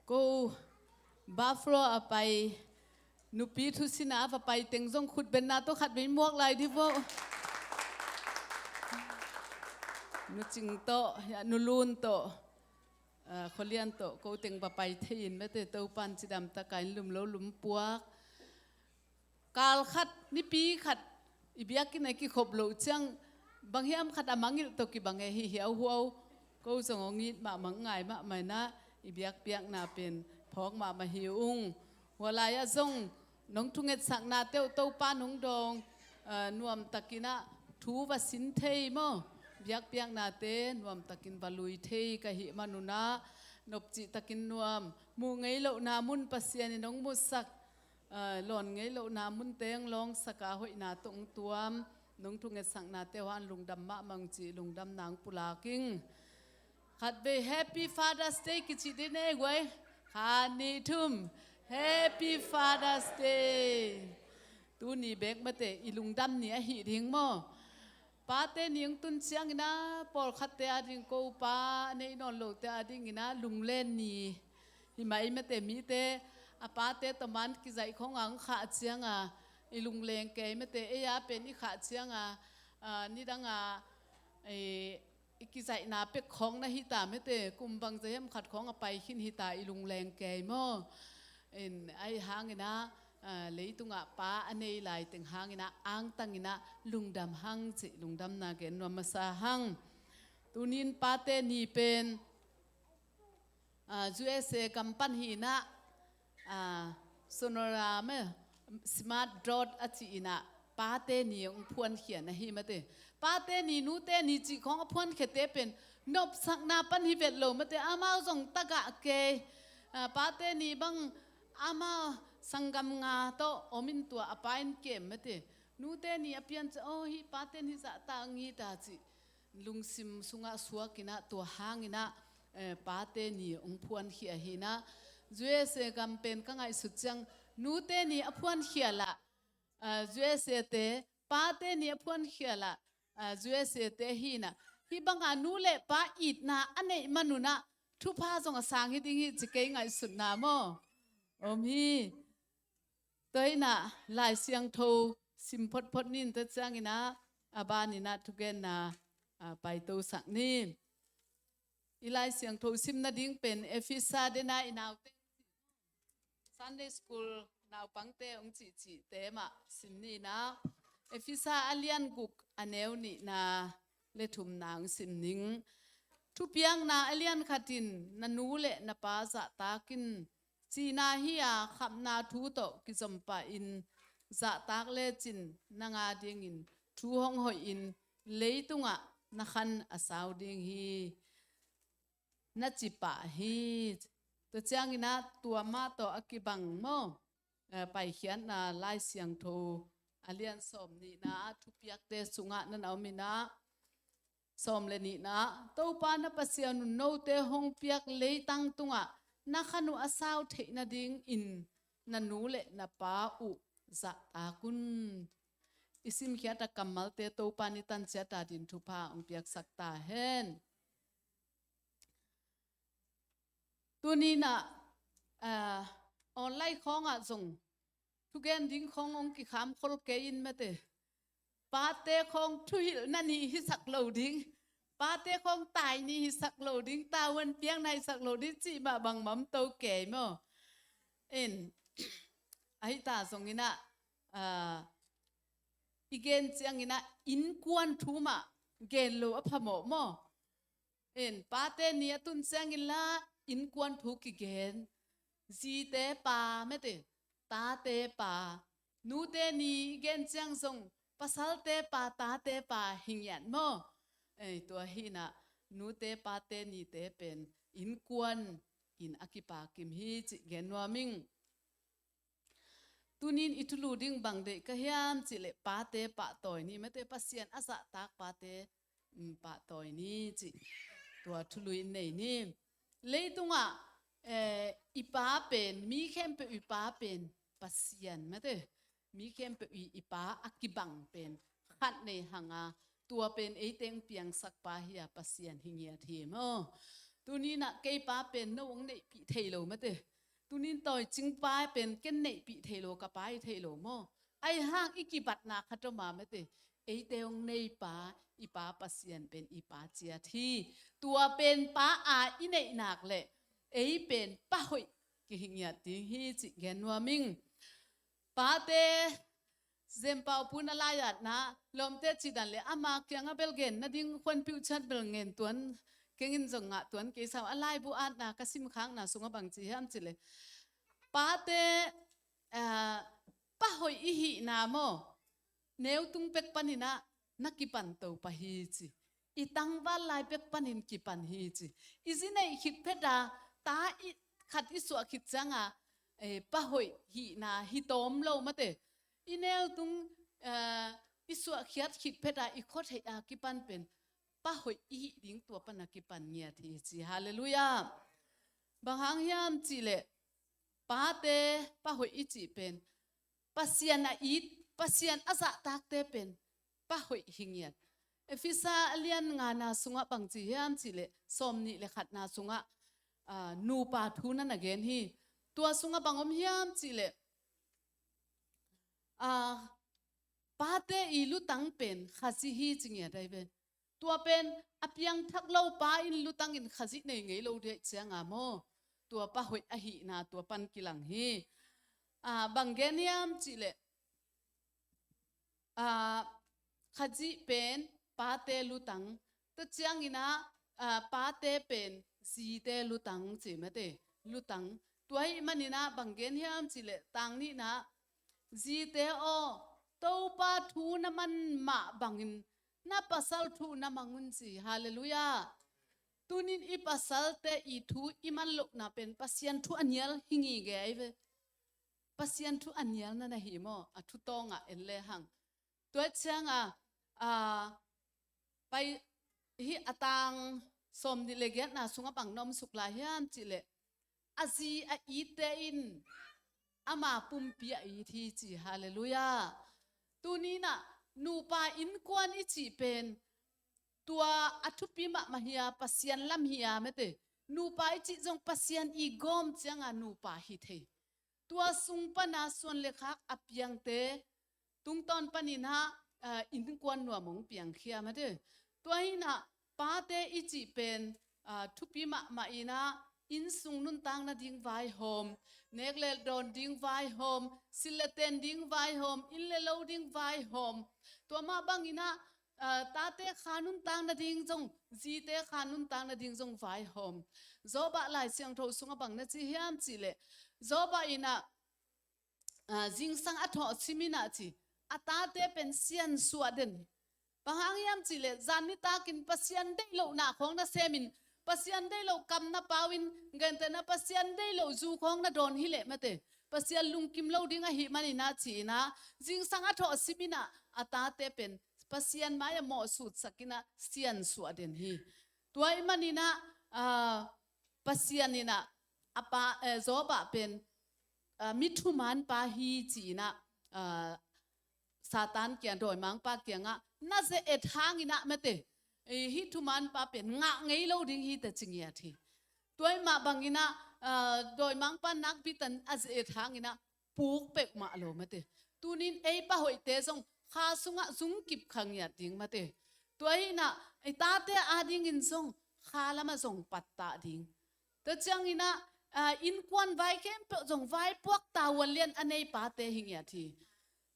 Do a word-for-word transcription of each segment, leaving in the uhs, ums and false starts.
Ko Buffalo a pai nupi thusin a va pai teng zong khutbenna tawh khatvei muak lai dih vo. Nu Cing tawh, Nu Lun tawh, ah, Khua Lian tawh ko teng va pai thei in mate, Topan cidam takin lum lo lum puak. Kal khat, nipi khat i biakinn a kikhop loh ciang bang hiam khat a mangngilh tawh kibang e, hi hiauhuau. Ko zong hong it mahmah, ngai mahmah in ah i biakpiakna pen phawk mahmah hi ung. Hua lai-ah zong nong thungetsaknate uh Topan hong dawng, ah, nuamtakin ah thu va sin thei maw? Biakpiaknate nuamtakin va lui thei ka hih manun ah nopcihtakin nuam, muh ngei lohna mun Pasian in hong musak, ah, lawn ngei lohna munte hong lawngsak a, hoihna tawh hong tuam, nong thungetsaknate uh hang lungdam mahmah ung cih lungdamna hong pulak ing. Khatvei Happy Father's Day kici dih ni guai. Khat, nih, thum. Happy Father's Day. Tuni bek mate i lungdam ni ahi ding maw? Pate ni hong tun ciangin ah pawlkhatte ading, ko pa a nei nawn lote adingin ah lunglen ni hi mai mate. Mite a pate tawh man kizaih khawng a hong khah ciang a i lungleng kei mate. Ei a pen i khah ciang a, ah, nidang a, eh, i kizaihna pek khawng na hi ta mate, kum bangzah hiam khat khawng a pai khin hi ta i lungleng kei maw? In, ahi hangin ah, ah, leitungah pa a nei lai teng hangin ah angtangin ah lungdam hang cih lungdamna gen nuam masa hang. Tunin pate ni pen, ah, U S A gam pan hi in ah, ah, Sonora meh, Smart Dot a ci in ah pate ni hong phuankhia na hi mate. Pate ni, nute ni cih khawng a phuankhiate pen nopsakna pan hi vet lo mate. Amau zong tagah kei, ah, pate ni bang ama sanggam nga tawh om in tua a pa in kem mate. Nute ni a pian ciang, aw, hih pate ni zahtak ngi ta cih lungsim sungah suak in ah tua hangin ah, eh, pate ni hong phuankhia hi in ah. U S A gam pen ka ngaihsut ciang nute ni a phuankhia lah, ah, U S A te, pate ni a phuankhia lah, ah, U S A te hi in ah. Hih banga nu le pa itna a neih manun ah thupha zong a sang hi ding hi ci kei ngaihsutna maw? Om hi. Tua hi in ah Lai Siangtho sim photphot ni in, tua ciangin ah a banin ah thugenna, ah, paitosak ni. I Lai Siangtho sim nading pen Efesa dena i naute, Sunday School naupangte hong cihcihte mah sim ni in ah. Efesa a lian guk a neu nihna le thumna hong sim ning. Thupiakna a lian khat in, na nu le na pa zahtak in, cihna hi a, khapna thu tawh kizom pahin zahtak lecin nang adingin thu hong hoihin leitungah na khan a sau ding hi, na ci pah hi. Tua ciangin ah tua mah tawh a kibang maw, eh, Paikhiatna Lai Siangtho a lian sawm nihna ah thupiakte sungah na na om in ah, sawm le nihna ah, Topa na Pasian un note hong piak leitang tungah na khan uh a sau theih nadingin na nu le na pa uh zahtak un. I simkhiat a kammalte Topa in i tanciat a ding thupha hong piaksak ta hen. Tuni in ah, ah, online khawngah zong thugen ding khawng hong kikham khol kei in mate. Pate khawng thuhilhna ni hisak lo ding, pate khawng tai ni hisak lo ding, tavuan piakna hisak lo ding cih mah bangmah om to kei maw? In, ahi ta zongin ah, ah, i gen ciangin ah innkuan thu mah gen lo a phamawh maw? In, pate ni a tun ciangin lah innkuan thu kigen. Zite pa mate, tate pa. Nute ni i gen ciang zong pasalte pa, tate pa hi ngiat maw? Ei, tua hi in ah nute pate nite pen innkuan in a kipakim hi cih gen nuam ing. Tunin i thulu ding bang deih ka hiam cih leh pate pahtawi ni mate, Pasian a zahtak pate, mm, pahtawi ni cih tua thulu in nei ni. Leitungah, eh, i pa pen, mi khempeuh i pa pen Pasian mate, mi khempeuh i, i pa a kibang pen khat nei hang a, tua pen eite hong piangsak pa hi a, Pasian hi ngiat hi maw? Tuni-in ah kei pa pen no hong neihpih thei lo mate. Tuni-in tawicing pa pen ken neihpih thei lo, ka pa hi thei lo maw. Ahi hang i kibatna khat om a mate. Eite hong nei pa, i pa Pasian pen i pa ciat hi. Tua pen pa a i neih nak leh ei pen pa hoih kihi ngiat ding hi cih gen nuam ing. Pate, Zen Pau Pu in a lai-atna, lawmte cih dan leh ama kiangah bel gen nading khuanpiuh ciat bel ngen tuan, keng in zong ngah tuan kei sam. A laibu atna ka simkhakna sungah bang ci hiam cih leh, pate, ah, pa hoih i hihna maw, neutung pek panin ah na kipan to pah hi ci. I tangval lai pek panin kipan hi ci. I zi neih khit phet a, ta i khat i suah khit ciang a, eh, pa hoih hihna hi tawm lo mate. I neutung, eh, i suah khiat khit phet a, i khuatheih a kipan pen pa hoih i hih ding tua pan a kipan ngiat hi ci. Halleluiah. Bang hang hiam cih leh, pate pa hoih i cih pen Pasian a it, Pasian a zahtakte pen pa hoih hi ngiat. Efesa a lian ngana sungah bang ci hiam cih leh, sawmnih le khatna sungah, ah, nupa thu na na gen hi. Tua sungah bang om hiam cih leh, ah, pate i lutang pen Khazih hi ci ngiat ahi ve. Tua pen a piangthak lo pa in lutang in Khazih nei ngei lo dih ciang a maw, tua pa hoih ahihna tua pan kilang hi. Ah, bang gen hiam cih leh, ah, Khazih pen pate lutang, tua ciangin ah, ah, pate pen zite lutang ci mate, lutang. Tua ahih manin ah bang gen hiam cih leh, tang nihna, zite aw, Topa thu na man mah bangin na pasal thu na mang un ci. Halleluiah. Tuni-in i pasalte i thu i man lohna pen Pasian thu a nial hi ngige ahi ve. Pasian thu a nial na na hi maw, a thu tawngah en le hang. Tua ciang a, ah, pai hi a tang sawmnih le giatna sungah bang na om suk lai hiam cih leh, a zi a itte in ama pumpi a it hi ci. Halleluiah. Tuni-in ah nupa innkuan i cih pen tua a thupi mahmah hi a, Pasian lam hi a mate. Nupa i cih zong Pasian i gawm ciang a nupa hi thei. Tua sung pan a suan le khak a piangte tungtawn panin ah, ah, innkuan nuam hong piangkhia mate. Tua hi-in ah pate i cih pen, ah, thupi mahmah in ah, innsung nuntak nading vaihawm, nek le dawn ding vaihawm, silh le ten ding vaihawm, inn le lo ding vaihawm. Tua mah bangin ah, ah, tate kha nuntak nading zong, zite kha nuntak nading zong vaihawm. Job ah Lai Siangtho sungah bang na ci hiam cih leh, Job in ah, ah, zingsang a thawh sim in ah ci, a tate pen siansuah den. Bang hang hiam cih leh, zan nitakin Pasian deih lohna khawng na semin, Pasian deih loh kam na pau in, gentehna Pasian deih loh zu khawng na dawn hi leh mate, Pasian lungkim lo ding ahih manin ah ci-in ah, zingsang a thawh sim in ah, a tate pen Pasian mai-ah mawhsutsak in ah siansuah den hi. Tua ahih manin ah, ah, Pasian in ah, a pa, eh, Job ah pen, ah, mi thuman pa hi ci-in ah, ah, Satan kiang, dawimangpa kiangah na ze-et hangin ah mate, eh, hih thuman pa pen ngah ngei lo ding hi ta ci ngiat hi. Tua ahih mah bangin ah, ah, dawimangpa nakpi tan a ze-et hangin ah puk peuhmah lo mate. Tuni-in ei pa hoihte zong kha sungah zungkip kha ngiat ding mate. Tua hi-in ah i tate adingin zong kha lamah zong pattah ding. Tua ciangin ah, ah, innkuan vai khempeuh zong vaipuak tavuan lian a nei pate hi ngiat hi.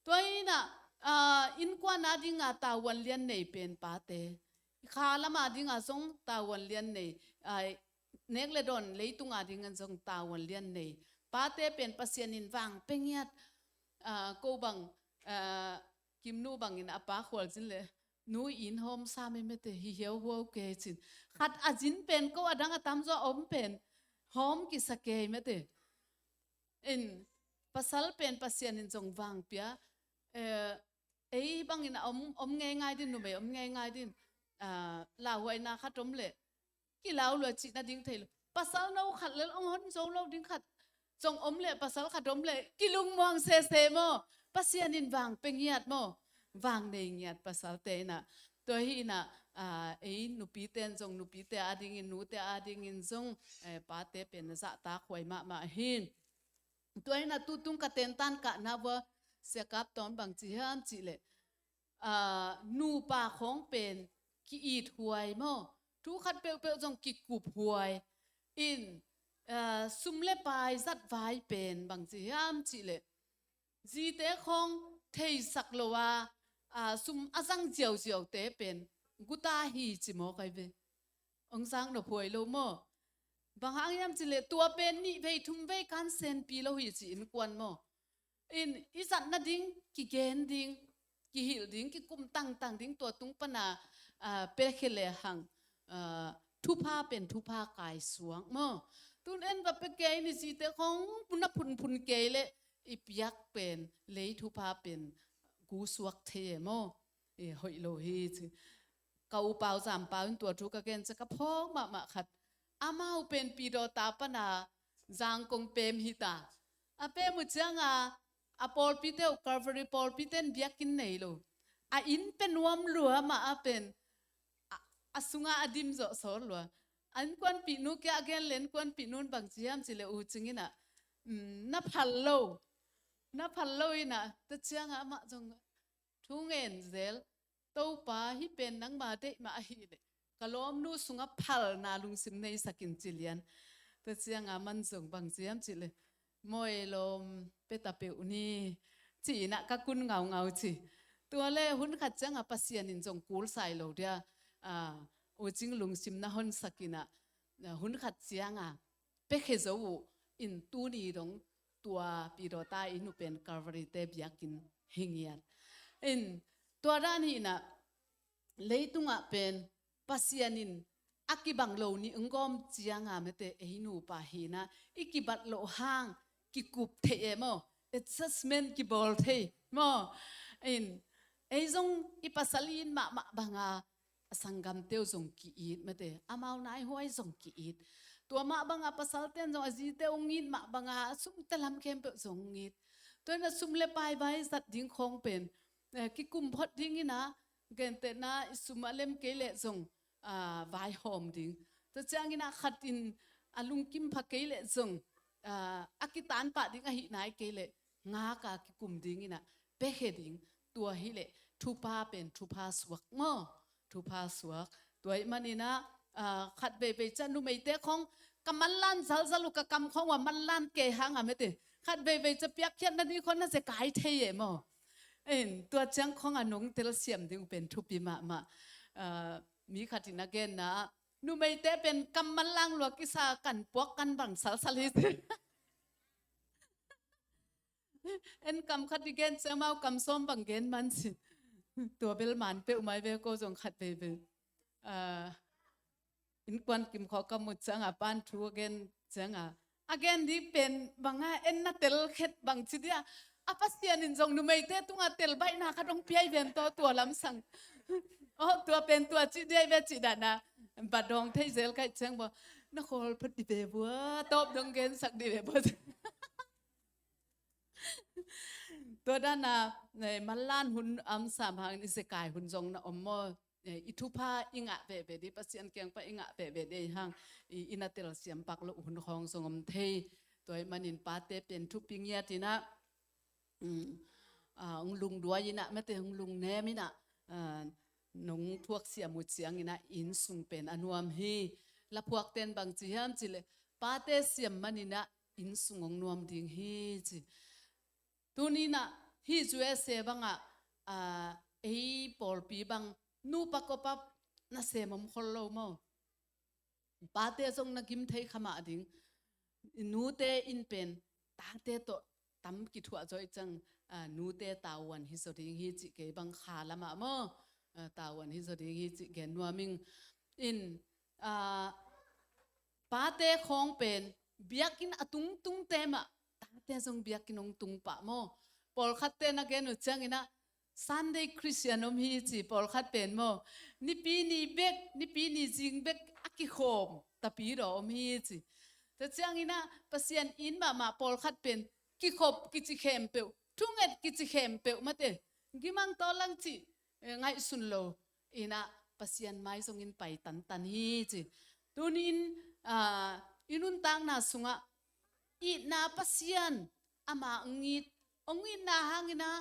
Tua hi-in ah, ah, innkuan adinga tavuan lian nei pen pate, kha lam adinga zong tavuan lian nei, ah, nek le dawn leitung adinga zong tavuan lian nei pate pen Pasian in vang pia ngiat. Ah, ko bang, ah, Kimnu bangin a pa khualzin leh, nu in hawm sa mei mate, hi hiauhuau kei cin. Khat a zin pen ko a dang a tamzaw a om pen hawm kisa kei mate. In, pasal pen Pasian in zong vang pia, eh, ei bangin a om, om ngeingai din, numei om ngeingai din, ah, lauhuaina khat om leh kilau lua cih nading thei lo. Pasal no khat lel hong hon zo lo ding khat zong om leh, pasal khat om leh kilungmuang sese maw. Pasian in vang pia ngiat maw. Vang nei ngiat pasalte in ah. Tua hi-in ah, ah, ei nupite in zong, nupite adingin, nute adingin zong, eh, pate pen na zahtak huai mahmah hi. Tua hi-in ah tutung ka tentan kahna vua Sia Kap Tawn bang ci hiam cih leh, ah, nupa khawng pen ki-it huai maw, thu khat peuhpeuh zong kikup huai in, ah, sum le pai zat vai pen bang ci hiam cih leh, zite khawng theisak lo a, ah, sum a zang ziauziaute pen guta hi ci maw kai ve. Hong zang nop huai lo maw. Bang hang hiam cih leh tua pen nih vei thum vei kan senpi lo hi ci innkuan maw. In i zat nading, kigen ding, kihilh ding, kikum tangtang ding, tua tung pana, ah, pia khia le hang, ah, thupha pen thupha kaisuak maw. Tun en va pia kei ni, zite khawng puna phunphun kei leh i piak pen lei thupha pen gusuak thei e maw. I hoih lo hi ci. Ka u Pau Zam Pau in tua thu ka gen ciang ka phawk mahmah khat. Amau pen Pidawta pana Zangkong pem hi ta. A pem uh cianga, a pawlpite uh, Calvary pawlpite in biakinn nei lo. A inn pen nuam lua mah a pen, a, a sunga a dim zawh sawt lua. A innkuanpihnu kia a gen leh innkuanpihnu in bang ci hiam cih leh, U Cing in ah, mm, na phal lo. Na phal lo in ah, tua cianga amah zong thu ngen zel. Topa, hih pen nangma deih mah ahih leh ka lawmnu sungah phalna lungsim neisak in ci lian. Tua cianga aman zong bang ci hiam cih leh, mawi lawm, pia ta peuh ni, ci-in ah ka kun ngaungau ci. Tua leh hun khat cianga Pasian in zong kul sai lo dia, ah, U Cing lungsim na honsak in ah, ah, hun khat cianga pia khia zo uh in tuni dong tua Pidawta inn uh pen Calvary-te biakinn hi ngiat. In tua dan hi in ah leitungah pen Pasian in a kibang lo nih hong gawm cianga mate, ei nupa hi in ah i kibat loh hang kikup thei e maw, adjustment kibawl thei maw. In ei zong i pasal i it mahmah banga a sanggamte uh zong ki-it mate, amau naihuai zong ki-it. Tua mah banga pasalte in zong a zite uh hong it mah banga a sumte lam khempeuh zong hong it. Tua in ah sum le pai vai zat ding khawng pen, eh, kikum phot ding in ah, gentehna i sum a lem kei leh zong, ah, vaihawm ding. Tua ciangin ah khat in a lungkim pha kei leh zong, ah, a kitan pah ding ahih nai kei leh ngaka kikum ding in ah pia khia ding. Tua hi leh thupha pen thupha suak maw. Thupha suak. Tua ahih manin ah, ah, khat veivei ciang numeite khawng ka manlan zalzal uh, ka kam khawng uh a manlan kei hang a mate, khat veivei ciang piakkhiatna ding khawng na zekai thei e maw. In tua ciang khawng a nong telsiam ding uh pen thupi mahmah. Ah, mi khat in a genna ah, numeite pen kam manlang lua kisa, kan puak kan bang salsal hi ci. En kam khat i gen ciang amau kam sawm bang gen man ci. Tua bel man peuhmah hi ve, ko zong khat veivei. Ah, innkuan kim khawng ka muh cianga pan thu a gen cianga, a gen ding pen banga en na tel khet bang ci dia. A Pasian in zong numeite tunga tel baihna khat hong pia hi ven tawh tua lamsang. Oh, tua pen tua ci dia hi ve ci dana. Ba dawng thei zel kaih ciang bua. Na khawl phot dih ve bua, tawp dong gensak dih ve bua. Tua dana, eh, manlan hun a om sam hangin i zekai hun zong na om maw. Eh, i thupha i ngah veve ding, Pasian kiang pan i ngah veve ding hang, i, i na telsiam pak loh hun khawng zong om thei. Tua ahih manin pate pen thupi ngiat in ah, um, ah, hong lungduai in ah mate, hong lungnem in ah, ah, nong thuaksiam uh ciangin ah innsung pen a nuam hi. Laphuakte in bang ci hiam cih leh, pate siam manin ah innsung hong nuam ding hi ci. Tuni in ah hih U S A bangah, ah, ei pawlpi bang nupa kop ah nasem om khol lo maw. Pate zong na gim thei kha mah ding. Nute in pen tate tawh tam kithuah zawh ciang, ah, nute tavuan hi zaw ding hi cih kei bang kha lamah maw. Ah, tavuan hi zaw ding hi cih gen nuam ing. In, ah, pate khawng pen biakinn a tungtungte mah, tate zong biakinn hong tung pah maw. Pawlkhatte na gen uh ciangin ah Sunday Christian om hi ci, pawlkhat pen maw. Nipi ni bek, nipi ni zing bek a kikhawm Tapidaw om hi ci. Tua ciangin ah Pasian inn mahmah pawlkhat pen kikhop kici khempeuh, thunget kici khempeuh mate, gimang tawlang cih, eh, ngaihsun lo in ah Pasian mai zongin pai tantan hi ci. Tunin, ah, i nuntakna sungah itna Pasian ama hong it, hong itna hangin ah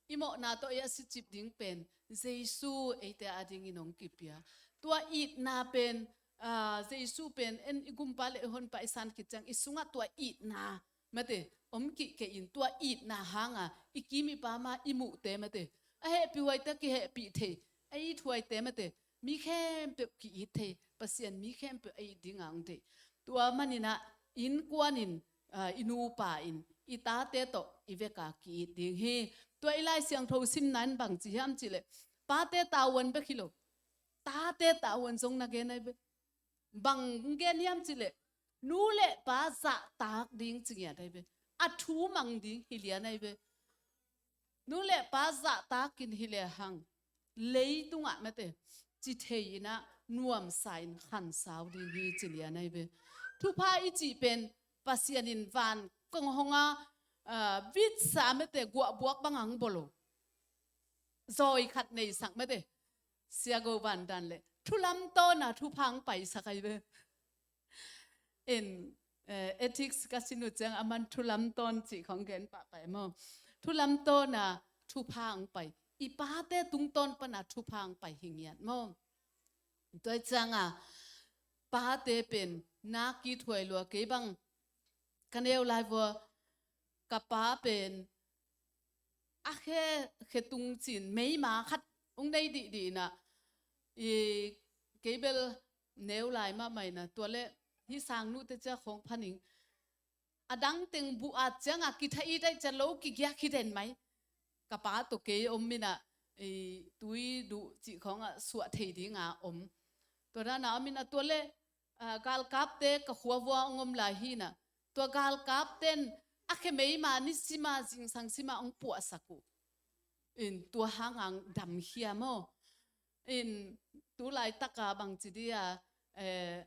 i mawhna tawh i a sicip ding pen Jesu eite adingin hong kipia. Tua itna pen, ah, Jesu pen en i gumpa le i honpa i san khit ciang i sungah tua itna mate om kihkeh in tua itna hanga i kim i pam a i muhte mate a hehpih huaite kihehpih thei, a it huaite mate mi khempeuh ki-it thei, Pasian mi khempeuh a it dinga hong thei. Tua manin ah innkuan in, ah, i nupa in i tate tawh i veka ki-it ding hi. Tua i Lai Siangtho simna in bang ci hiam cih leh pate tavuan bek hi lo, tate tavuan zong na gen ahi ve. Bang gen hiam cih leh nu le pa zahtak ding ci ngiat ahi ve. A thu mang ding hi lian ahi ve. Nu le pa zahtakin hi lehang leitungah mate ci thei in ah nuamsa in khansau ding hi ci lian ahi ve. Thupha i cih pen Pasian in van kong hong a, ah, vitsa mate guahbuak bang ang bolo. Zawi khat neisak mate. Sia Go Van Dan le thulam tawna thupha ang paisak ahi ve. In, eh, ethics ka sin uh ciang a man thulam tawn cih khong gen pahpah maw. Thulam tawna thupha ang pai. I pate tungtawn pana thupha ang pai hi ngiat maw. Tua cianga pate pen na kithuai lua kei bang ka neu lai vua ka pa pen a khe, khe tung cin meima khat ung nei dihdih inah i kei bel neu lai mahmah inah tua le hi sang nuhte cia khawng phaning a dang teng buh at ciangah kitha it aih cia lo kigiak hi den mai. Ka pa tawh kei om inah i tui duh cih khawngah suah thei dinga om. Tua dana om inah tua le ah, galkapte ka khua vua hong om lai hi inah tua galkapten a khe meima ni sima zingsang sima hong puahsak uh. In tua hanga dam hiam aw. In tu laitaka bangci dia, eh,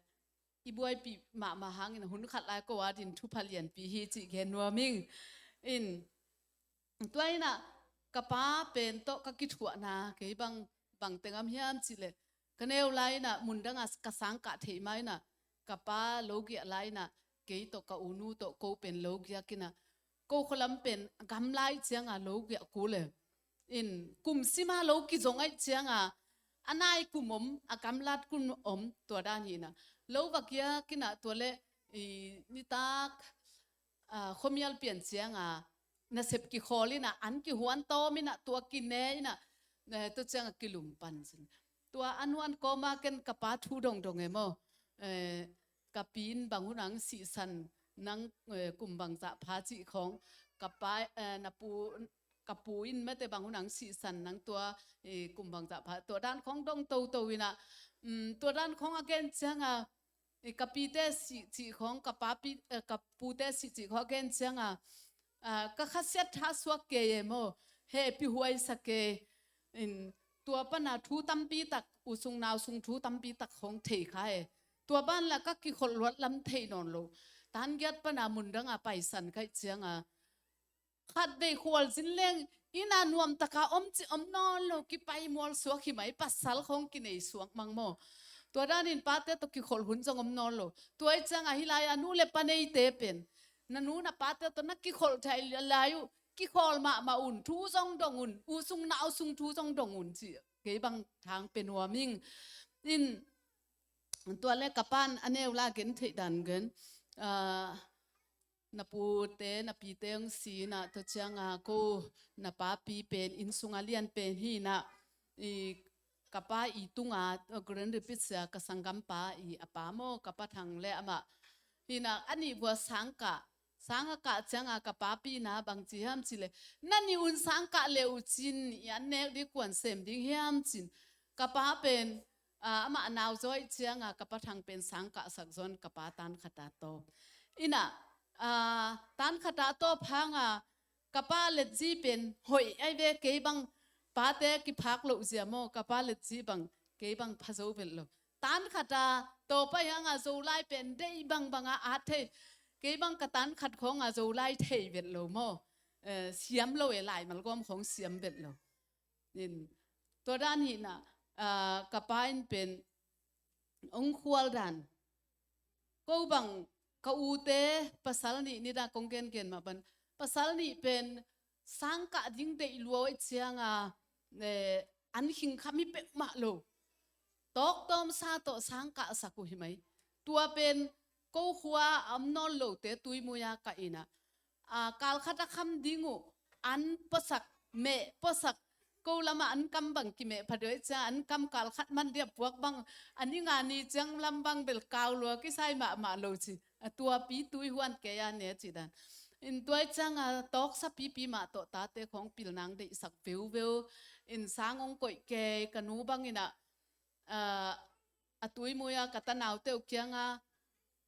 i buaipih mahmah hangin hun khat lai ko a din thupha lianpi hi cih gen nuam ing. In tua inah ka pa pen tawh ka kithuahna kei bang, bang teng am hiam cih leh ka neu lai inah mundanga ka sangkah theih ma inah ka pa logiah lai inah kei tawh ka unu tawh ko pen logiak inah ko khualam pen gamla ih cianga logiah kul e. In kum sima lo kizong aih cianga a nai kum om a gamlat kum om tua dan hi inah lo va giak inah tua le i nitak ah, khuamial pian cianga nasep kikhawl inah an kihuan tawm inah tua kine inah, eh, tua cianga kilum pan cin. Tua a nuan kawma ken ka pa thu dongdong e maw. Eh, ka pi in bang hunang sihsan nang, eh, kum bangzah pha cih khawng ka pa, eh, na pu, ka pu in mate bang hunang sihsan nang tua, eh, kum bangzah pha tua dan khawng dong toto inah, mm, tua dan khawng a gen cianga i ka pite sih cih khawng ka pa pi, eh, ka pute sih cih khawng a gen cianga, ah, ka khasiat tha suak kei e maw, hehpih huaisak kei. In tua pana thu tampi tak u sung nau sung thu tampi tak khawng thei kha e. Tua ban la ka kikholh luat lam thei nawn lo. Tan giat pana mundanga paisan khaih cianga khat vei khual zin leng ina nuamtaka om ci om nawn lo, kipai mual suak hi mai, pasal khawng kinei suak mang maw. Tua danin pate tawh kikholh hun zong om nawn lo. Tua ih cianga hi lai a nu le pa neite pen na nu na pate tawh na kikholh thei lai uh, kikhawl mahmah un, thu zong dong un, u sung nau sung thu zong dong un ci kei bang thang pe nuam ing. In tua le ka pan a neu la gen theih dan gen, ah, na pute na pite hong si inah tua cianga ko na papi pen inn sunga lian pen hi inah i ka pa i tunga, uh, Grand Rapids a ka sanggampa i a pa maw ka pa Thang le amah hi inah a nih vua sangkah, sangkah cianga ka papi na bangci hiam cih leh na nih un sangkah le uh cin i an nek ding kuan sem ding hiam cin ka pa pen ah, amah a nau zaw ih cianga ka pa Thang pen sangkah sak zawn ka pa tan khata tawp. Inah, ah, tan khata tawp hanga ka pa letzi pen hoih ai ve kei bang pate kiphak loh zia maw, ka pa letzi bang kei bang pha zo velh lo. Tan khata tawp ai hanga Zolai pen deih bangbanga at thei, kei bang ka tan khat khawnga Zolai thei velh lo maw. Eh, siam lo e, laimal gawm khawng siam velh lo. In tua dan hi inah ah, ka pa in pen ong khual dan. Ko bang ka ute pasal nih, nidang kong gengen mah bang, pasal nih pen sangkah ding deih lua uh cianga, eh, an khingkham hi peuhmah lo. Tawktawmsa tawh sangkahsak uh hi mai. Tua pen ko khua a om nawn lote Tuimui-a ka inn ah, ah, kalkhat a kham ding uh an puasak, meh puasak, ko lamah an kam bang kimeh pha deuh ciang an kam kalkhat man dia puak bang, a ni nga ni ciang lam bang bel kau lua kisai mahmah lo ci. A tuapi tui huan kei a ne ci dan. In tua cianga tawksa pipi mah tawh tate khawng pilna ong deihsak veuveu. In sang ong koih kei, ka nu bang in ah, ah, a Tuimui-a ka tanaute uh kianga,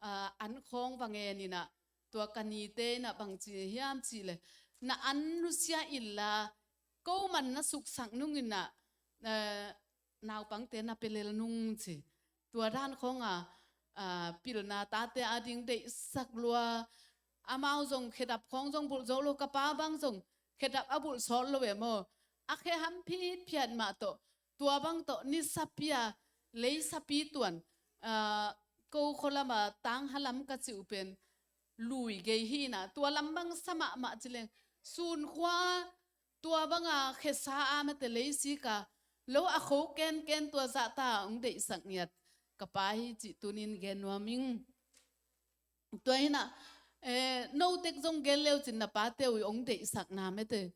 ah, an khawng va ngen in ah, tua ka nite in ah bang ci hiam cih leh, na an nusia inla, ko man na suksak nung in ah, eh, naupangte na pia lel nung ci. Tua dan khawnga, ah, pilna tate ading deihsak lua, amau zong khedap khawng zong bulh zo lo, ka pa bang zong khedap a bulh sawt lo e maw. A khe ham phitphiat mah tawh, tua bang tawh nisapi-a, leisapi tuan, ah, ko khua lama tangha lam ka cih uh pen lui gei hi in ah, tua lam bang sa mahmah ci leng, sun khua tua banga khesa a mate leisika lo a kho kenken tua zahta ong deihsak ngiat ka pa hi cih tunin gen nuam ing. Tua hi in ah, eh, note zong gen le uh cin na pate uh ong deihsakna mate,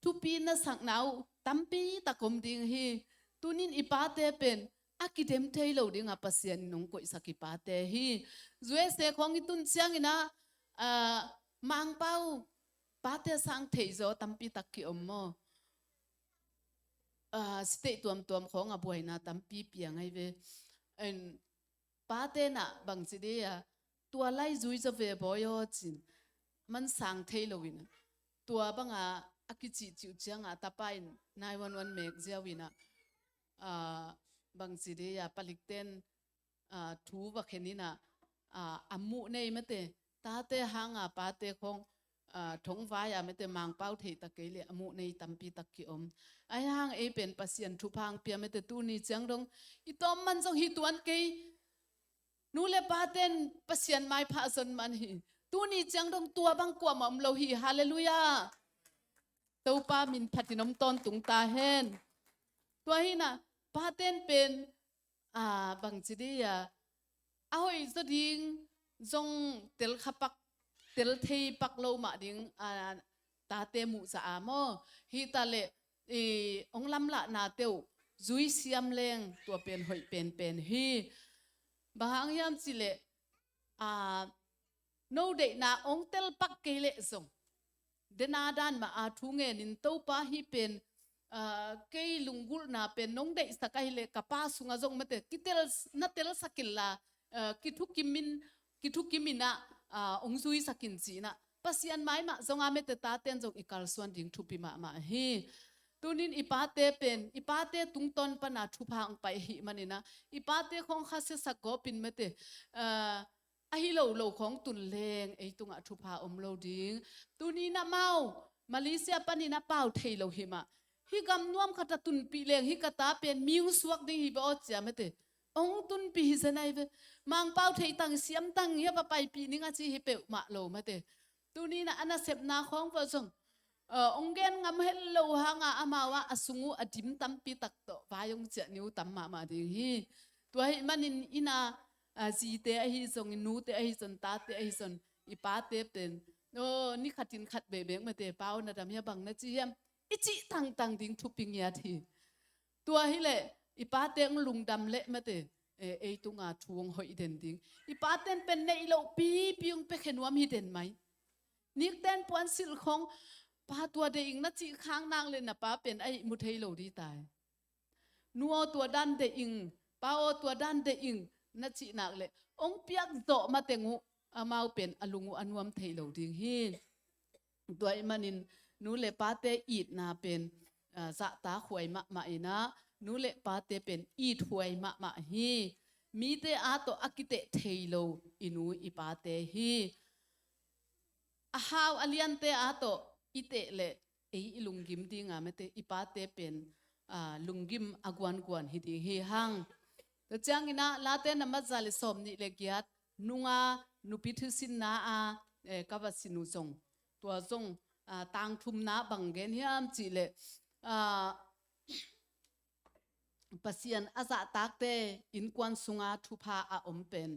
thupi na sakna uh tampi tak om ding hi. Tunin i pate pen a kidem thei lo dinga Pasian in ong koihsak i pate hi. U S A khawng i tun ciangin ah, ah, Mangpau pate sang thei zaw tampi tak kiom maw. Ah, state tuamtuam khawng a buaina tampi piang ahi ve. En, pate in ah bang ci dia, tua lai zui zaw ve bawi aw cin, man sang thei lo in ah, tua banga a kicihcih uh cianga tapa in nine one one mek ziau in ah, ah, bang ci dia, palikten, ah, thu va khen in ah, ah, a muh nei mate, tate hanga pate khawng, ah, thongvai-a mate Mangpau theih tak kei leh a muh nei tampi tak kiom. Ahi hang ei pen Pasian thupha ong pia mate, tuni ciang dong i tawm man zong hi tuan kei. Nu le paten Pasian maipha zon man hi. Tuni ciang dong tua bang kuamah om lo hi. Halleluiah. Topa min phatin om tawntung ta hen. Tua hi in ah, paten pen, ah, bang ci dia, a hoih zaw ding zong tel kha pak, tel thei pak lo mah ding, ah, tate muh zah a maw. Hi ta leh, i, ong lamlahnate uh zui siam leng tua pen hoih penpen hi. Bang hang hiam cih leh, ah, no deihna ong tel pak kei leh zong, dena dan mah a thu ngenin Topa hih pen, ah, kei lunggulhna pen nong deihsak ahih leh ka pa sungah zong mate kitel, na telsak inla, ah, kithukim in, kithukim in ah, ah, ong zuisak in ci in ah Pasian mai mah zong a mate taten zong i kalsuan ding thupi mahmah hi. Tunin i pate pen, i pate tungtawn pana thupha ong pai ahih manin ah, i pate khawng kha siasak gawpin mate, ah, ahi lo lo khawng tun leng ei tungah thupha om lo ding. Tuni in ah amau Malaysia panin a pau thei lo hi mah, hih gam nuam khat a tunpih leng hih ka ta pen mi ong suak ding hi ve aw cia mate, ong tunpih hi zen ahi ve. Mangpau thei tang, siam tang, hia va paipih ning a ci hi peuhmah lo mate. Tuni in ah a nasepna khawng va zong, ah, ong gen ngam het lo hanga amau ah a sung uh a dim tampi tak tawh vai ong ciah ni uh tam mahmah ding hi. Tua ahih manin inn ah, ah, zite ahi zongin, nute ahi zong, tate ahi zong, i pate pen, aw, ni khatin khat bekbek mate, pa aw na dam hia, bang na ci hiam, i cih tangtang ding thupi ngiat hi. Tua hi leh i pate ong lungdam leh mate, eh, ei tunga thu ong hoih den ding. I paten pen neih loh pipi ong piakhia nuam hi den mai. Nikten puansilh khawng, pa tua deih ing na cih khak nak leh na pa pen a ihmu thei lo ding tai. Nu aw tua dan deih ing, pa aw tua dan deih ing na cih nak leh ong piak zawh mateng uh amau pen a lung uh a nuam thei lo ding hi. Tua ahih manin nu le pate itna pen, ah, zahtakhuai mahmah in ah, nu le pate pen ithuai mahmah hi. Mite a tawh a kiteh thei lo i nu i pate hi. A hau a liante a tawh i teh leh ei i lunggim dinga mate, i pate pen, aa, lunggim a guanguan hi ding hi hang. Tua ciangin ah Late na matza le sawm nih le giat nunga nupi thusinna a, eh, ka va sin uh zong, tua zong, aa, tangthumna bang gen hiam cihleh, aa, Pasian a zahtakte innkuan sunga thupha a om pen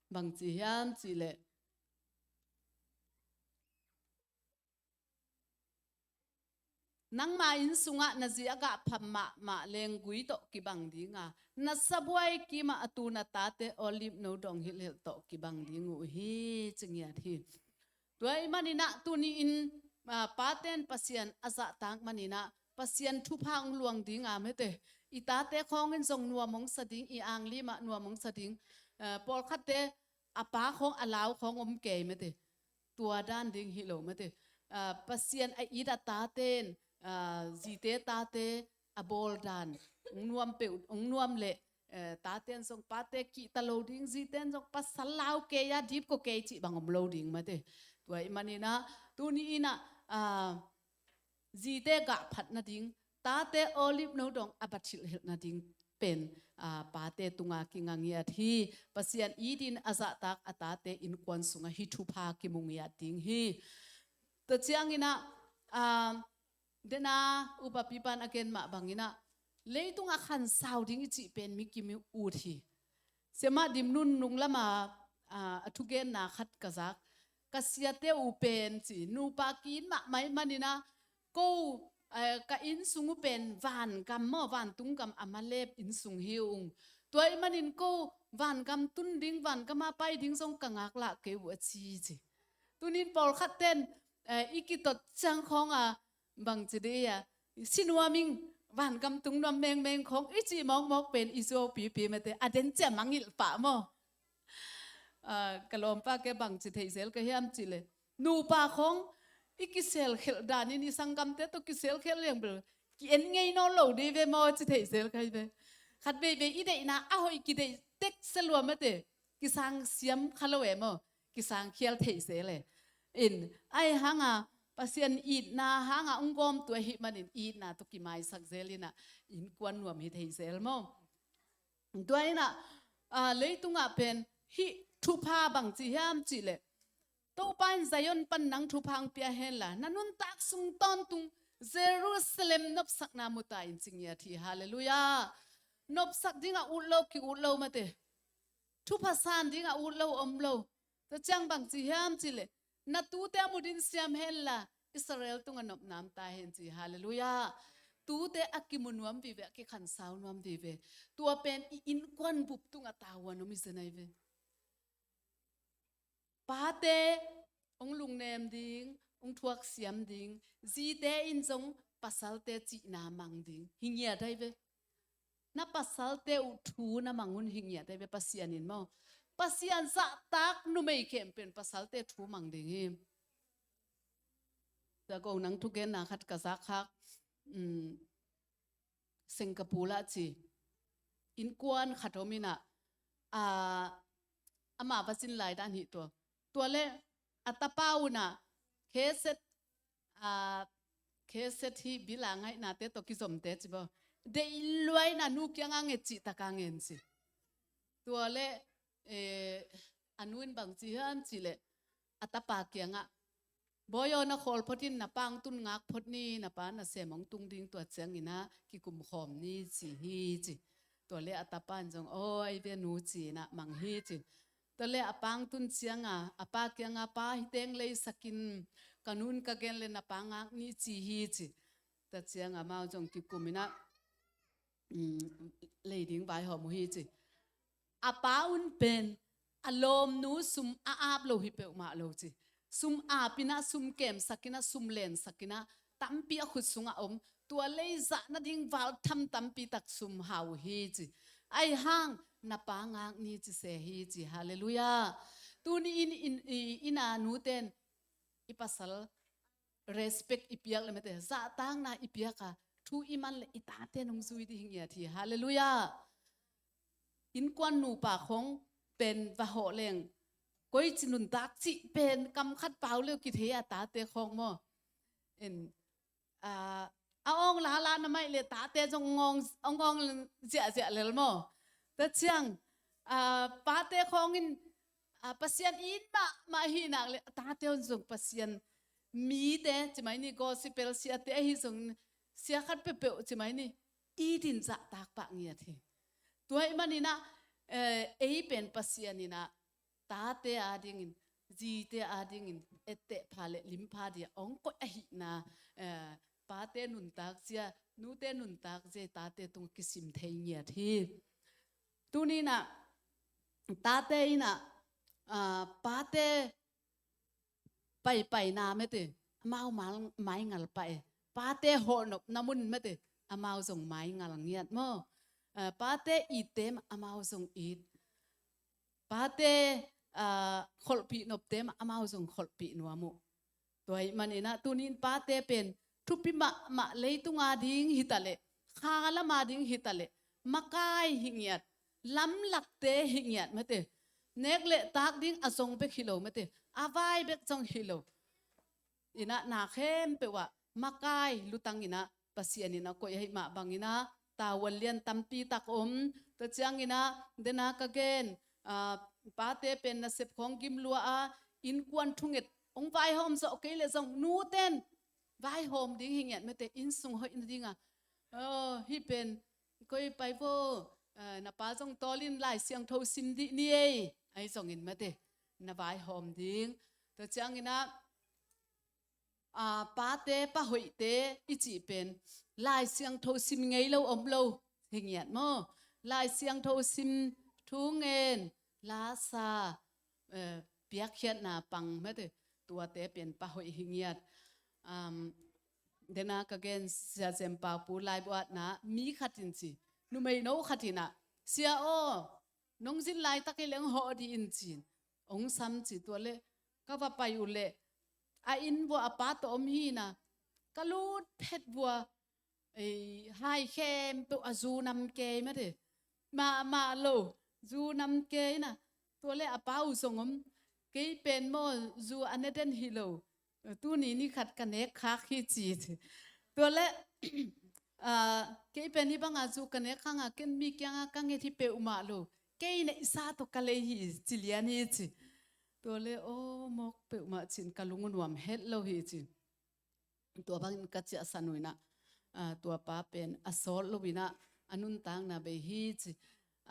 bangci hiam cihleh, nangma inn sungah na zi a gah pham mahmah lenggui tawh kibang dinga, na sabuai kimah a tu na tate olive no dong hilhhilh tawh kibang ding uh hi, ci ngiat hi. Tua ahih maninah tuni-in, aa, paten Pasian a zahtak maninah Pasian thupha hong luang dinga mete, i tate khawngin zong nuam hong sa ding, i anglimah nuam hong sa ding, aa, pawlkhatte a pa khawng a lau khawng om kei mete. Tua dan ding hi lo mete. Aa, Pasian a it a taten, aa, zite tate a bawl dan hong nuam peuh, hong nuam leh, eh, taten zong pate kihta lo ding, ziten zong pasal lau kei a dipko kei cih bang om lo ding mate. Tua ahih maninah tuni-inah, aa, zite gah phat nading, tate olive no dong a bat hilhhilh nading pen, aa, pate tunga kinga ngiat hi. Pasian itin a zahtak a tate innkuan sungah hih thupha kimu ngiat ding hi. Tua cianginah, aa, dena upa pipan a gen mah banginah leitung a khansau ding i cih pen mi kim i ut hi. Siamah Dimnun nung lama, aa, a thugenna khat ka zak. Ka siate uh pen ci, nupa ki-it mahmah ih maninah ko, eh, ka inn sung uh pen vangam maw, vantung gam a malep inn sung hi ung. Tua ih manin ko vangam tun ding, vangam a pai ding zong ka ngaklah kei uh a ci ci. Tunin pawlkhat ten, eh, i kitot ciang khawnga bangci dih a, si nuam ing, vangam tung nuam mengmeng khawng i cih mawkmawk pen i zuau pipi mete, a den cia mangilh pah maw. Ah, ka lawmpa ke bangci theihzel ka hiam cihleh, nupa khawng i kiselkhelh danin i sanggamte tawh kiselkhelh liang bel ki-en ngei nawn lo dih ve maw ci theihzel ka hi ve. Khat veivei i deihna a hoih kideih tek se lua mete, kisang siam kha lo e maw, kisang khial theihzel e. In, ahi hanga Pasian itna hanga hong gawmtu ahih manin itna tawh kimaisak zel inah innkuan nuam hi theizel maw. Tua inah, ah, leitungah pen hih thupha bangci hiam cihleh, Topa in Zion pan nang thupha hong pia henla, na nuntak sung tawntung Jerusalem nopsakna muta in ci ngiat hi. Halleluiah. Nopsak dingah ut lo ki-ut lo mate. Thupha san dingah ut lo om lo. Tua ciang bangci hiam cihleh, na tute a mudin siam henla Israel tungah nopna om ta hen ci. Halleluiah. Tute a kimu nuam vive, a kikhansau nuam vive. Tua pen i innkuan bup tungah tavuan om i zen ahi ve. Pate hong lungnem ding, hong thuaksiam ding, zite in zong pasalte cihna mang ding hi ngiat ahi ve. Na pasalte uh thu na mang un hi ngiat ahi ve, Pasian in maw. Pasian zahtak numei khempeuh in pasalte thu mang ding hi. Tua ko nang thugenna khat ka zak khak, um, Singapore ah ci, innkuan khat om inah, ah, amah va zin lai dan hi tua. Tua le a tapa unah kheset, ah, kheset hi bila ngaihnate tawh kizomte ci baw. Deih luaina nu kianga nget cih taka ngen ci. Tua le, eh, a nu in bangci hiam cihleh, a tapa kiangah, Bawi aw, na khawl phot in, na pa hong tun ngak phot ni, na pa na sem hong tung ding, tua cianginah kikum khawm ni ci hi ci. Tua le a tapa in zong, aw, ei ve nu ci inah mang hi ci. Tua le a pa hong tun cianga a pa kianga, pa, hih teng leisak in, ka nu in ka gen le na pa ngak ni ci hi ci. Tua cianga amau zong kikum inah, um, lei ding vaihawm uh hi ci. A pa un pen a lawmnu sum a ap lo hi peuhmah lo ci. Sum ap inah, sum kemsak inah, sum lensak inah, tampi a khut sungah om. Tua lei zah nading val tham tampi tak sum hau uh hi ci. Ahi hang na pa ngak ni ci se hi ci. Halleluiah. Tuni in, in, i, inn a nuten i pasal respect i piak le mete, zahtakna i piak a, thu i man le i taten hong zui dih hi ngiat hi. Halleluiah. Innkuan nupa khawng pen va hawh leng, koici nuntak cih pen kam khat pau leu kithei a, tate khawng maw. In, ah, a awng lala na maih le tate zong awng awng awng ziahziah lel maw? Tua ciang, ah, pate khawng in, ah, Pasian it mahmah hi nak le tate un zong Pasian mite ci mai ni, gospel siate ahi zong sia khat peuhpeuh ci mai ni, it in zahtak pah ngiat hi. Tua hih maninah, eh, ei pen Pasian inah tate adingin, zite adingin etteh pha le lim pha dia hong koih ahihna, eh, pate nuntak zia, nute nuntak zia tate tung kisim thei ngiat hi. Tuninah tate inah, ah, pate paipaina mete amau mal maingal pah e. Pate hawlnopna mun mete amau zong maingal ngiat maw? Eh, pate itte amau zong it. Pate, ah, kholhpih nopte amau zong kholhpih nuam uh. Tua hih maninah tunin pate pen thupi mahmah, leitung ading hitaleh, kha lam ading hitaleh, makai hi ngiat, lamlakte hi ngiat mete. Nek le tak ding a zong bek hi lo mete, a vai bek zong hi lo. Inah na khempeuh ah makai lutang inah Pasian inah koih ahih mah banginah tavuan lian tampi tak om. Tua cianginah dena ka gen, ah, pate pen nasep khawng gim lua a, innkuan thunget hong vaihawm zawh kei le zong nuten vaihawm ding hi ngiat mete, innsung hoih nadinga, oh, hih pen koi pai vo, eh, na pa zong tawlin Lai Siangtho sim dih ni ei, ahi zongin mete na vaihawm ding. Tua cianginah, ah, pate, pa hoihte i cih pen Lai Siangtho sim ngei lo om lo hi ngiat maw? Lai Siangtho sim, thu ngen, lasa, eh, piakkhiatna pang mete, tuate pen pa hoih hi ngiat. Um, dena ka gen Sia Zem Pau Pu laibuatna mi khat in ci, numeino khat inah, Sia aw, nong zin laitak i leng hawh dih in ci-in hong sam ci. Tua le ka va pai uh le a inn vua a pa tawh om hi na, ka lut phet vua, ei, hai khempeuh a zu nam kei mate, mahmah lo, zu nam kei na. Tua le a pa uh zong om, kei pen maw zu a ne den hi lo, tuni ni khat ka nek khak hi ci. Tua le, ah, kei pen hih banga zu ka nek khanga ken mi kianga ka nget hi peuhmah lo, kei neihsa tawh ka lei hi ci lian hi ci. Tua le aw mawk peuhmah cin ka lung uh nuam het lo hi ci. Tua bangin ka ciahsan uh inah, ah, tua pa pen a sawt lo inah a nuntakna bei hi ci.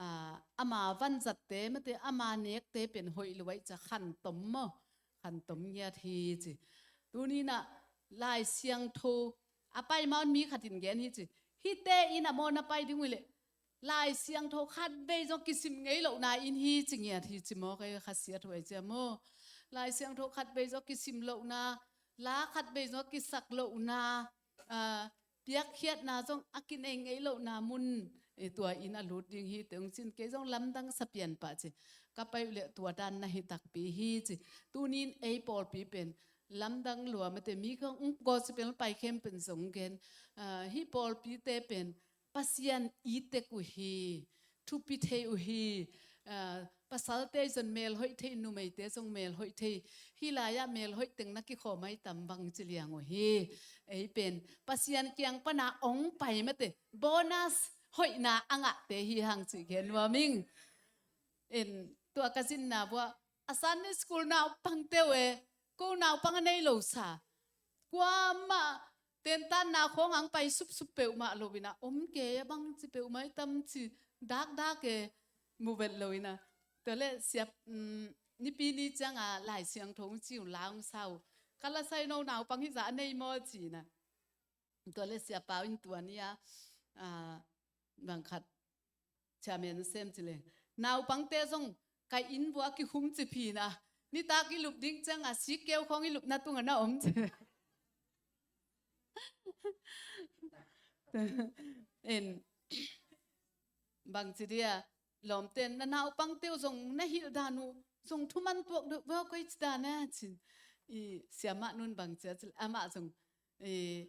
Ah, ama vanzatte mate ama nekte pen hoih lo aih cia khantom maw, khantom ngiat hi ci. Tuni inah Lai Siangtho a pai maun mi khatin gen hi ci. Hihte inah maw na pai ding uh leh Lai Siangtho khat vei zong kisim ngei lohna inn hi ci ngiat hi ci maw, kei khasiat huai cia maw. Lai Siangtho khat vei zong kisim lohna, la khat vei zong kisak lohna, ah, piakkhiatna zong a kinei ngei lohna mun, eh, tua inn a lut ding hi teh ung cin kei zong lamdang sa pian pah ci. Ka pai uh leh tua dan na hi takpi hi ci. Tunin ei pawlpi pen lamdang lua mate mi kong gospel pai khem pen zong gen, ah, hih pawlpite pen Pasian i tek uh hi, thupi thei uh hi, ah, pasalte zong mel hoih thei, numeite zong mel hoih thei. Hih lai-ah mel hoih teng na kikhawm ai tam bang ci liang uh hi. Ei pen Pasian kiang pana ong pai mate bonus hoihna a ngahte hi hang ci gen nuam ing. En tua ka zinna buah a Sunday school naupangte uh e, ko naupang a nei lo sa. Kuamah tentanna khawng ang pai supsup peuhmah lo inah om kei a bang ci peuhmah i tam ci dakdak e mu vet lo inah. Tua le siap, um, nipi ni cianga Lai Siangtho ung ci uh la ung sa uh. Ka la sai no naupang hih zah a nei maw ci inah. Tua le siapa uh in tua ni a, ah, bang khat chairman sem ci le. Naupangte zong kai inn vua kikhum ci phi na. Nitak i lup ding cianga sikkeu khawng i lupna tunga na om ci. En bang ci dia lawmten na naupangte uh zong na hilh dan uh zong thuman tuak deuh veu koi ci dan a cin. I siamah nun bang cia ci le amah zong, i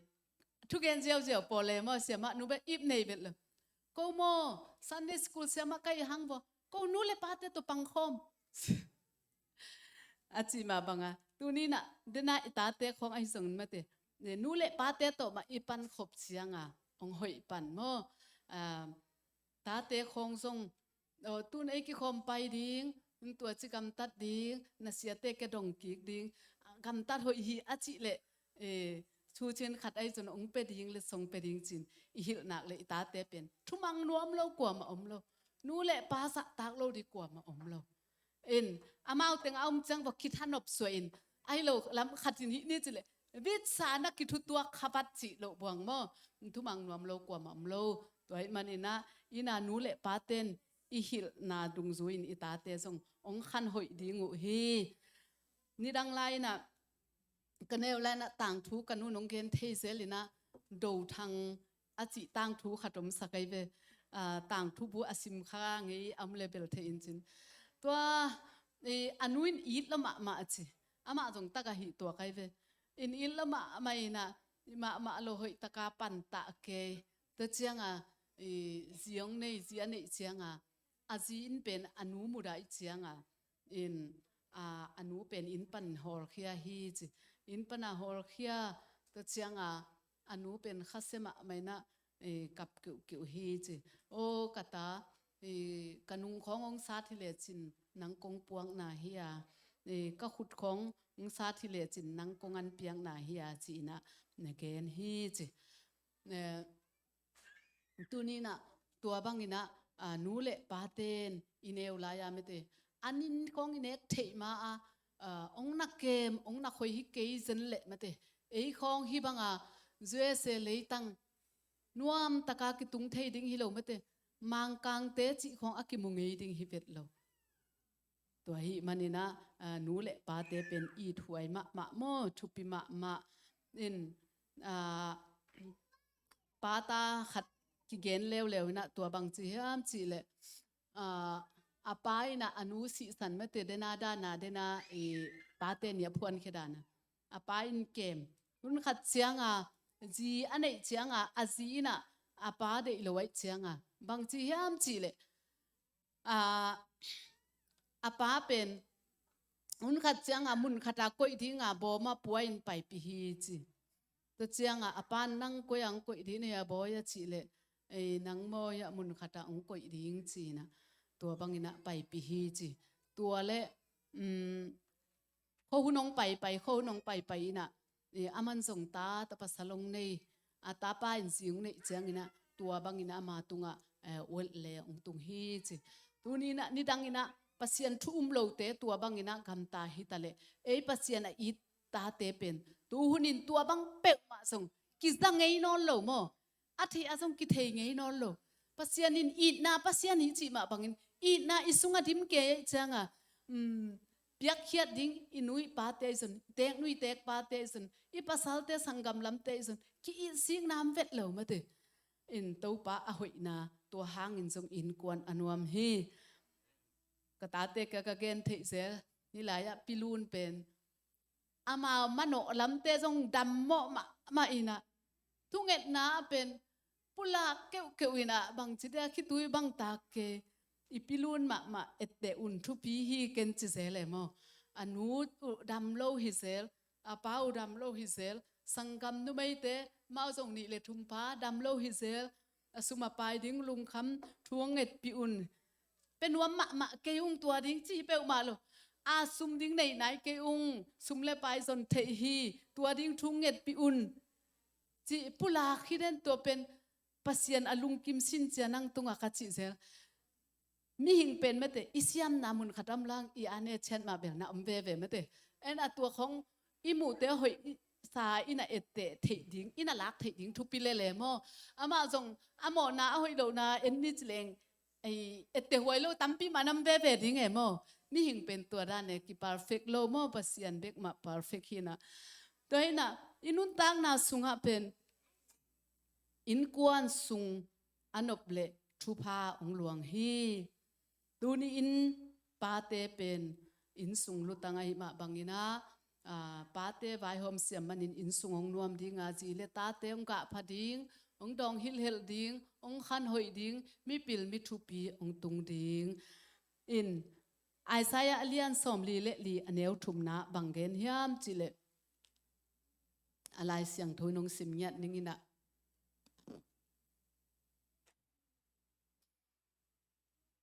thugen ziauziau pawle maw siamah nu bek ip nei vet lo. Ko maw Sunday school siamah ka i hang vua, ko nu le pate tawh pangkhawm a ci mah banga. Tuni inah dena i tate khawng ahi zongin mate nu le pate tawh mah i pan khop cianga hong hoih pan maw? Tate khawng zong, tun ei kikhawm pai ding, tua ci gamtat ding, na siate ke dong kik ding, gamtat hoih hi a cih leh, thucin khat ahi zong hong pia ding le song pia ding cin i hilh nak le i tate pen thumang nuam lo kuamah om lo. Nu le pa zahtak lo ding kuamah om lo. In, amau teng a om ciang vawh kithanop suah in, ahi lo lam khat in hih ni ci leh, vitsa na kithutuak khabat cih loh buang maw? Thumang nuam lo kuamah om lo. Tua ahih maninah, ina nu le paten i hilhna dungzui in i tate zong hong khan hoih ding uh hi. Nidang lai inah, ka neu lai inah tangthu ka nun hong gen thei zel inah, Dothang a cih tangthu khat om sak ahi ve. Tangthu bu a sim kha ngei a om le bel thei in cin. Tua a nu in it lo mahmah a ci. Amah zong tak a hih tuak ahi ve. In it lo mahmah inah, mahmah lo hoih taka pantah kei. Tua cianga zi hong nei, zi a neih cianga a zi in pen a nu mudah ih cianga in, a nu pen inn pan hawlkhia hi ci. Inn pana hawlkhia, tua cianga a nu pen khasia mahmah inah kap keuhkeuh hi ci. Aw ka ta, ka nung khawng hong sat hi lecin nang kong puakna hi a, ka khut khawng hong sat hi lecin nang kong an piakna hi a ci inah na gen hi ci. Tuninah tua banginah nu le paten i neu lai-a mete, an in khawng i nek theih ma-a hong na kem, hong na khoi hi kei zen leh mete, ei khawng hih banga U S A leitang nuamtaka kitung thei ding hi lo mete, Mangkangte cih khawng a kimu ngei ding hi vet lo. Tua ahih maninah nu le pate pen ithuai mahmah maw, thupi mahmah in, pata khat kigen leuleu inah tua bangci hiam cih leh, a pa inah a nu sihsan mete dena dana dena i pate nih a phuankhia dana a pa in kem. Hun khat cianga zi a neih cianga a zi inah a pa deih lo ahih cianga bangci hiam cih leh, a pa pen hun khat cianga mun khata koih dinga bawma pua in paipih hi ci. Tua cianga a pan nang koi ang koih ding nei a bawi a cih leh, ei nang mawi ah mun khata hong koih ding cinah tua banginah paipih hi ci. Tua leh khuahun hong paipai, khuahun hong paipai inah, aman zong ta, ta pasal hong nei, a tapa in zi hong neih cianginah tua banginah ama tungah uelh le hong tung hi ci. Tuninah nidanginah Pasian thu um lote tua banginah gamta hitaleh ei Pasian a it tate pen tuhunin tua bang peuhmah zong kiza ngei nawn lo maw? A theih a zong kithei ngei nawn lo. Pasian in itna Pasian hi cih mah bangin itna i sungah dim kei ahih cianga piakkhiat ding i nu i pate ahi zon, i teek nu i teek pate ahi zon, i pasalte sanggam lamte ahi zon ki-itsikna om vet lo mate. In Topa a hoihna tua hangin zong innkuan a nuam hi. Ka tate ka, ka gen theih zel, nilai-ah pilun pen amau manawh lamte zong dammawh mahmah inah thungetna pen pulak keuhkeuh inah bangci dia khitui bang tak kei, i pilun mahmah etteh un thupi hi ken ci zel e maw? A nu uh dam lo hi zel, a pa uh dam lo hi zel, sanggam numeite mau zong nih le thum pha dam lo hi zel, a sum a pai ding lungkham thu hong ngetpih un. Pe nuam mahmah kei ung tua ding ci hi peuhmah lo. A sum ding neih nai kei ung, sum le pai zon theih hi, tua ding thu hong ngetpih un. Ci pulak hi den tua pen Pasian a lungkim sin cia nang tungah ka cih zel. Mihing pen mate i siamna mun khat om lang i a ne chiat mah bel na om veve mate. En a tua khong i muhte hoih sa ina etteh theih ding, ina lak theih ding thupi lele maw? Amah zong a mawhna a hoih lohna en ni ci leng ei etteh huai lo tampi mah nam veve ding e maw? Mihing pen tua dan e ki perfect lo maw? Pasian bek mah perfect hina. Tua hina i nuntakna sungah pen innkuan sung a nop le thupha ong luang hi. Tuni in pate pen innsung lutang ahi mah bangin ah, aa, pate vaihawm siam manin innsung hong nuam ding a, zi le tate hong gahpha ding, hong dawng hilhhelh ding, hong khanhoih ding, mipil mithupi hong tung ding. In Isaiah a lian sawmli le li a neu thumna bang gen hiam cih leh, a Lai Siangtho in hong sim ngiat ning in ah,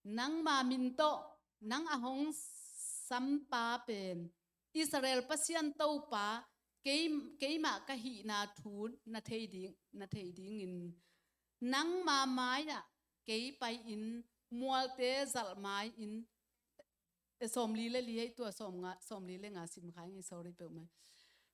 nangma min tawh nang a hong sampa pen Israel Pasian Topa, kei, keimah ka hihna thu na thei ding, na thei dingin nangma mai-ah kei pai-in mualte zalh mai-in, e, sawmli le li hei tua, sawmnga, sawmli le nga sim kha ing, sorry peuhmah.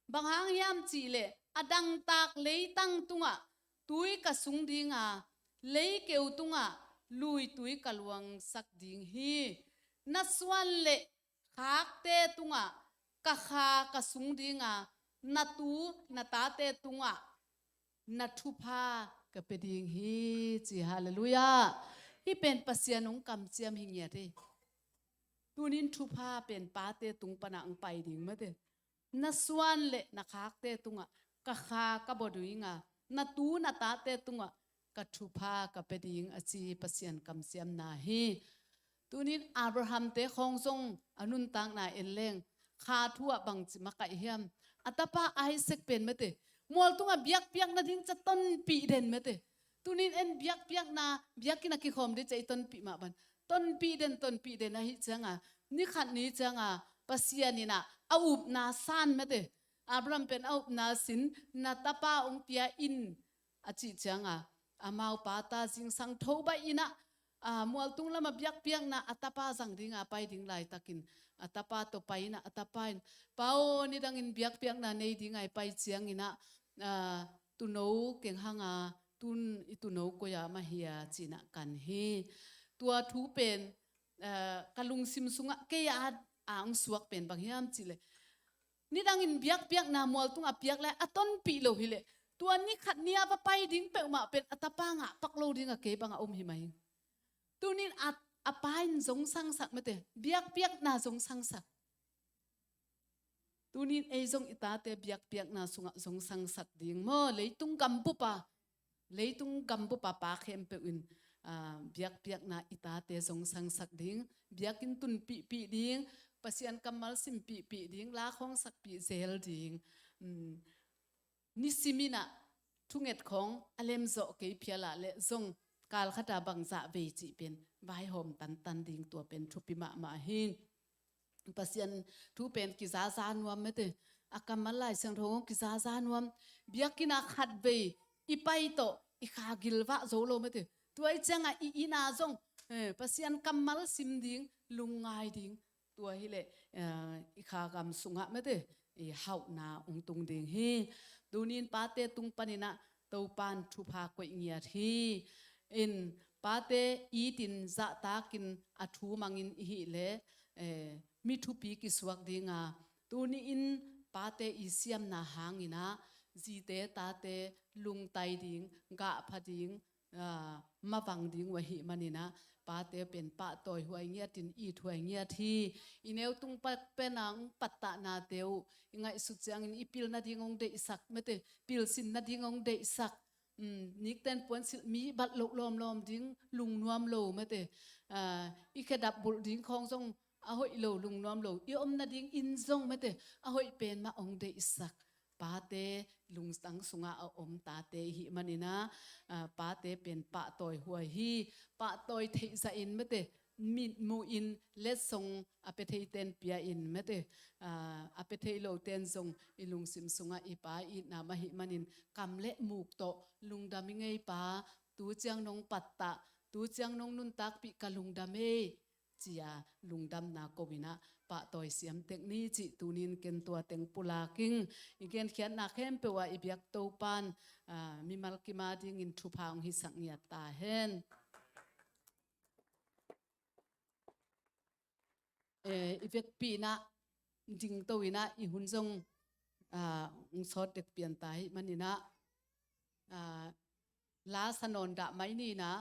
Bang hang hiam cih leh a dangtak leitang tungah tui ka sung ding a, leikeu tungah lui tui ka luangsak ding hi. Na suan le khakte tungah ka kha ka sung ding a, na tu na tate tungah na thupha ka pia ding hi, ci. Halleluiah. Hih pen Pasian hong kamciam hi ngiat hi. Tunin thupha pen pate tung panah hong pai ding mate. Na suan le na khakte tungah ka kha ka bua ding a, na tu na tate tungah ka thupha ka pia ding, a ci Pasian kamciamna hi. Tunin Abraham-te khawng zong a nuntakna en leng, kha thu ah bangci makaih hiam? A tapa Isaac pen mate, mual tungah biakpiak nading ca tonpih den mate. Tunin en biakpiakna, biakinn a kikhawm ding ci-a i tonpih mah bang, tonpih den, tonpih den ahih cianga, ni khat ni cianga Pasian in ah a upna san mate. Abraham pen a upna sin, na tapa hong pia in, a cih cianga, amau pata zingsang tho baih in ah, a, mualtung lamah biakpiakna a tapa zang dinga pai ding laitakin, a tapa tawh pai in ah, a tapa in, "Pa aw, nidangin biakpiakna nei dinga i pai ciangin ah, a, tuuno keng hanga, tun i tuuno koi-ah mah hia?" ci-in ah kan hi. Tua thu pen, a, ka lungsim sungah kei a, a hong suak pen bang hiam cih leh, nidangin biakpiakna mualtung a piak lai a tonpih lo hileh, tua ni khat ni-a va pai ding peuhmah pen a tapa ngah pak lo ding a kei bang a om hi mah hi. Tunin a, a pa in zong sangsak mate, biakpiakna zong sangsak. Tunin ei zong i tate biakpiakna sungah zong sangsak ding maw, leitung gambup a, leitung gambup a pa khempeuh in, a, biakpiakna i tate zong sangsak ding, biakinn tunpihpih ding, Pasian kammal simpihpih ding, la khawng sakpih zel ding. Um, nisim in ah thunget khawng a lemzawh kei phial ah leh zong kal khat a bangzah vei cih pen vaihawm tantan ding, tua pen thupi mahmah hi. Pasian thu pen kizaza nuam mate. A kammal Lai Siangtho hong kizaza nuam. Biakinn ah khatvei i pai tawh i kha gilvah zo lo mate. Tua i ciangah i inn ah zong, eh, Pasian kammal sim ding, lungngai ding. Tua hileh, eh, i kha gam sungah mate, i hauhna hong tung ding hi. Tunin pate tung panin ah Topa'n thupha koih ngiat hi. In pate itin zahtakin a thu mangin i hih leh, eh, mi thupi kisuak ding a, tuni-in pate i siamna hangin ah zite tate lungtai ding, gahpha ding, a, mavang ding uh ahih manin ah, pate pen pahtawi huai ngiatin it huai ngiat hi. I neu tung pa pen a hong pattahnate uh i ngaihsut ciangin i pil nading hong deihsak mate, pilsin nading hong deihsak. Um, nikten puansilh mi bat loh lawmlawm ding lungnuam lo mate. A, i khedap bulh ding khawng zong a hoih lo, lungnuam lo. I om nading inn zong mate, a hoih pen mah hong deihsak. Pate lungtang sungah a om tate i hih manin ah, a, pate pen pahtawi huai hi. Pahtawi theih zahin mate, mitmuhin letsong a pia theiten pia in mate, a, a pia thei loten zong i lungsim sungah i pa itna mah ahih manin kam le muk tawh, "Lungdam i ngei pa, tu ciang nong pattah, tu ciang nong nuntakpih ka lungdam ei," ci-a lungdamna ko-in ah pahtawi siam tek ni cih tunin ken tua teng pulak ing. I genkhiatna khempeuh ah i biak Topa'n, a, mimal kim a dingin thupha hong hisak ngiat ta hen. Eh, i vekpi-in ah dingto-in ah i hun zong, a, hong sawt dek pian ta ahih manin ah, a, la sa nawn dah mai ni in ah,